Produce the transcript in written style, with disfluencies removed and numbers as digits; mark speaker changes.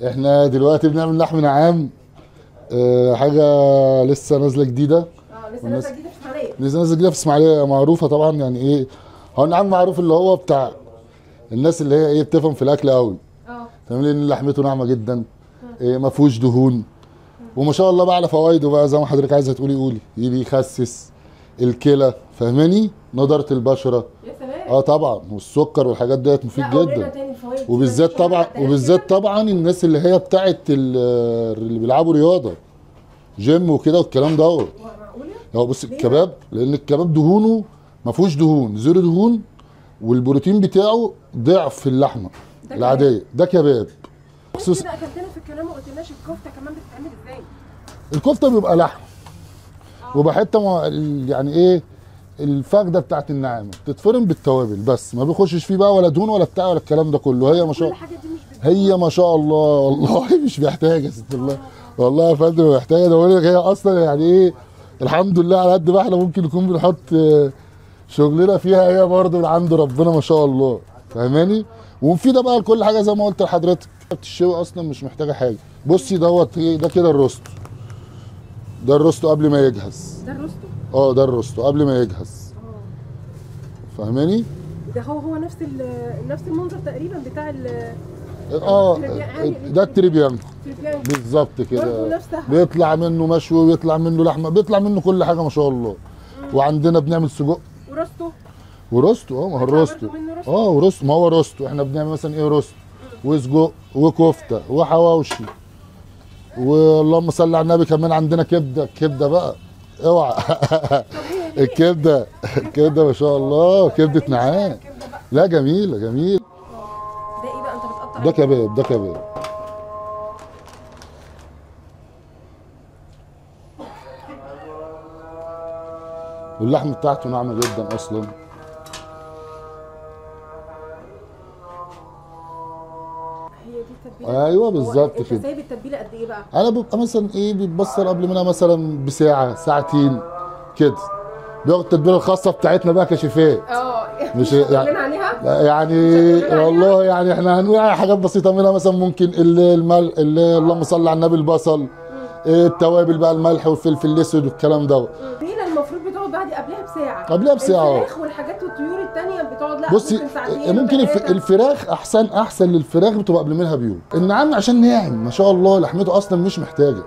Speaker 1: احنا دلوقتي بنعمل لحم نعام، حاجة لسه نازله جديدة.
Speaker 2: لسه نازله جديدة في اسماعيليه.
Speaker 1: لسه نازله جديدة في اسماعيليه، معروفة طبعا. يعني ايه هو النعام معروف، اللي هو بتاع الناس اللي هي ايه بتفهم في الاكل قوي. فاهم؟ لان لحمته ناعمة جدا، إيه ما فيهوش دهون، وما شاء الله بقى على فوائده بقى زي ما حضرتك عايزه تقولي قولي. بيخسس الكلى، فاهماني؟ نضاره البشرة.
Speaker 2: يا سلام.
Speaker 1: طبعا، والسكر والحاجات ديت مفيد جدا. وبالذات طبعا، وبالذات طبعا الناس اللي هي بتاعت اللي بيلعبوا رياضة جيم وكده والكلام دوت. هو بص الكباب، لان الكباب دهونه ما فيهوش دهون، zero دهون، والبروتين بتاعه ضعف اللحمة العادية. ده كباب.
Speaker 2: كده اكلتنا في الكلام وما قلتلناش الكفتة كمان بتتعمل ازاي.
Speaker 1: الكفتة بيبقى لحم وبقى حتة يعني ايه الفخده بتاعت النعامه، بتتفرم بالتوابل بس، ما بيخشش فيه بقى ولا دهون ولا بتاع ولا الكلام ده كله. هي ما شاء هي ما شاء الله والله مش محتاجه يا ست الله، والله يا فندم محتاجه. ده بقول لك هي اصلا يعني ايه الحمد لله على قد ما احنا ممكن نكون بنحط شغلنا فيها، هي برضه من عند ربنا ما شاء الله، فاهماني؟ ومفيدة بقى لكل حاجة زي ما قلت لحضرتك. الشوي اصلا مش محتاجه حاجة. بصي دوت ده كده الروستو، ده الروستو قبل ما يجهز.
Speaker 2: ده الروستو؟
Speaker 1: ده الروستو قبل ما يجهز. فاهماني؟
Speaker 2: ده هو نفس نفس المنظر تقريبا بتاع ال
Speaker 1: ده التريبيانكو بالظبط كده. بيطلع منه مشوي، ويطلع منه لحمه، بيطلع منه كل حاجة ما شاء الله. وعندنا بنعمل سجق
Speaker 2: وروستو.
Speaker 1: وروستو ما هو الروستو. وروستو، ما هو روستو. احنا بنعمل مثلا ايه روستو وسجق وكفته وحواوشي، واللهم صل على النبي. كمان عندنا كبده، كبده بقى اوعى الكبده، الكبده ما شاء الله، كبده نعام. لا جميلة جميل.
Speaker 2: ده ايه بقى انت بتقطع؟
Speaker 1: ده كباب، ده كباب. واللحم بتاعته ناعمة جدا اصلا.
Speaker 2: هي دي التتبيله؟
Speaker 1: ايوه بالظبط كده.
Speaker 2: انت سايب التتبيله قد ايه بقى؟
Speaker 1: انا ببقى مثلا ايه بيتبصر قبل منها مثلا بساعة ساعتين كده. بياخد التتبيله الخاصة بتاعتنا بقى كشيفات. مش يعني
Speaker 2: عليها؟
Speaker 1: يعني والله يعني احنا هنقول حاجات بسيطة منها، مثلا ممكن الملح، اللهم صل على النبي، البصل، التوابل بقى، الملح والفلفل الاسود والكلام دوت.
Speaker 2: التتبيله المفروض بتقعد بعد قبلها بساعة.
Speaker 1: قبلها بساعة.
Speaker 2: الفراخ والحاجات والطيور الثانية بتقعد لا
Speaker 1: بصي
Speaker 2: ممكن ساعتين.
Speaker 1: ممكن الفراخ احسن، احسن للفراخ بتبقى قبل منها بيوم. النعام عشان ناعم ما شاء الله، لحمته اصلا مش محتاجه.